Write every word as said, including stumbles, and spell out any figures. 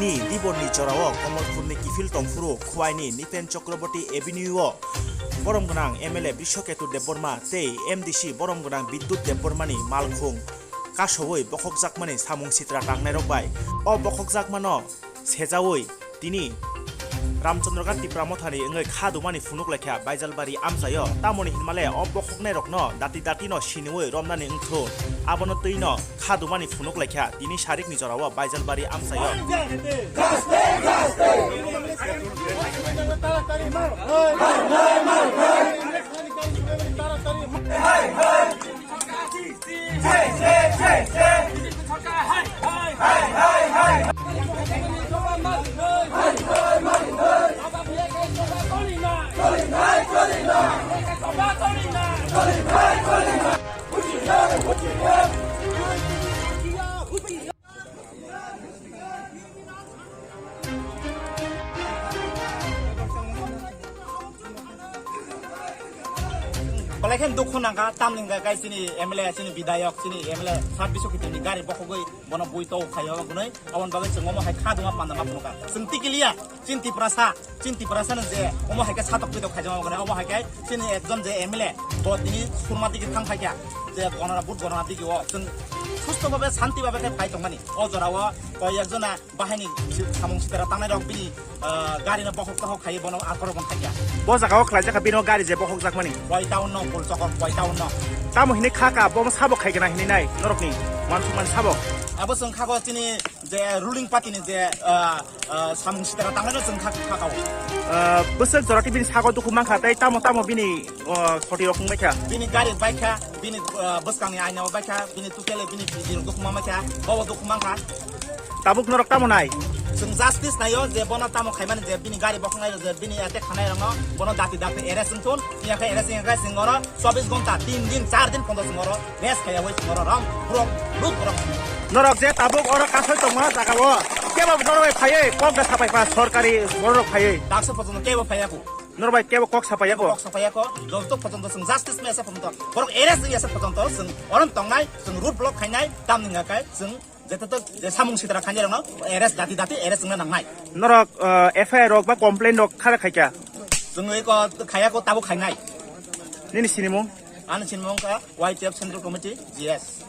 Diborni jorao Komolpurni kiphil tongphuru Khwaini Nipen Chakraborty Avenue-o borom gwnang M L A Brishaketu Debbarma tei M D C borom gwnang Bidyut Debbarmani malkhung kasowi bokhokjakmani samung sitra tangnairok bai. O bokhokjakmano sejawi tini Ramchandra Ghat Tipra Mothani wngwi kha dumani phunuk laikha Baijalbari amchaio. Tamoni hinmale o bokhoknairokno dati dati no siniwi romnani wngthun. Abono twi no kha dumani phunuk laikha tini sarikni jorao Baijalbari amchaio. Belai khe dukhu nangkha, tamni hwnkha khe chini M L A, chini bidhayok, chini M L A sat biso kitini gari bokhogwi bono bui tou khaio hwnwi, aboni bagwi chwng omo hai kha duma panda ma phunukha. Chwng tikiliya, chini Tiprasa, chini Tiprasa no je omo hai khe satok pitok khaijak hwnwi, omo hai khe chini ekjon je M L A, bo tini surma digi thang phaikha, je gonora, vote gonora digi o chwng susto bhabe, shanti bhabe khe phai tongmani. O jorao koi ekjona bahaini samung sitera tangnai rok bini, ah, gari no bokhok tokhok khai bono akorok bon khaikha. Bo jaga o khlaijak kha bino gari je bokhok jakmani. Koi town no, Pulchokor koi town no. Tamo hini kha ka, bo sabo khai gana hini nai, norok ni mansuk man sabo. Abo chwng kha go chini je ruling party ni je, ah, ah, samung sitera tangnai no chwng kha, kha ka o. Ah, bwswk jora tei bini sago dukhu mankha tei tamo tamo bini, ah, khoti rok wngbaikha. Bini gari baikha, bini, ah, bwskangni aina bo baikha, bini tutele bini bidi rok dukhu manbaikha, bobo dukhu mankha. Tabuk norok tamo nai? Chwng justice naio je bono tamo khaimani je bini gari bokhongnai je bini attack khanai rokno bono dati dati arrest wngthun, phiya khe arrest wngya khe chwng oro chobbish ghonta, tin din, char din pondo chwng oro rest khaiyawi chwng oro rom borok lut borok. Norok je tabuk oro kasoi tongma jaga o kebo norok bai phaiwi kok da sapai pa sorkari borok phaiwi. Daksa pojono kebo phaiya ku. Norok bai kebo kok sapaiya ko? Kok sapaiya ko, joto pojono chwng justice mesa pojono borok arrest wngya se pojono chwng orom tongnai, chwng road block khainai, tamni hwnkha khe chwng Jete to je samung sitra khainai rokno arrest dati dati arrest wngna nangnai. Norok, uh, F I R rok ba complaint rok khara khaikha? Chwng eko khaya ko tabuk khainai. Nini sinimung? Ani sinimung ka Y T F Central Committee G S.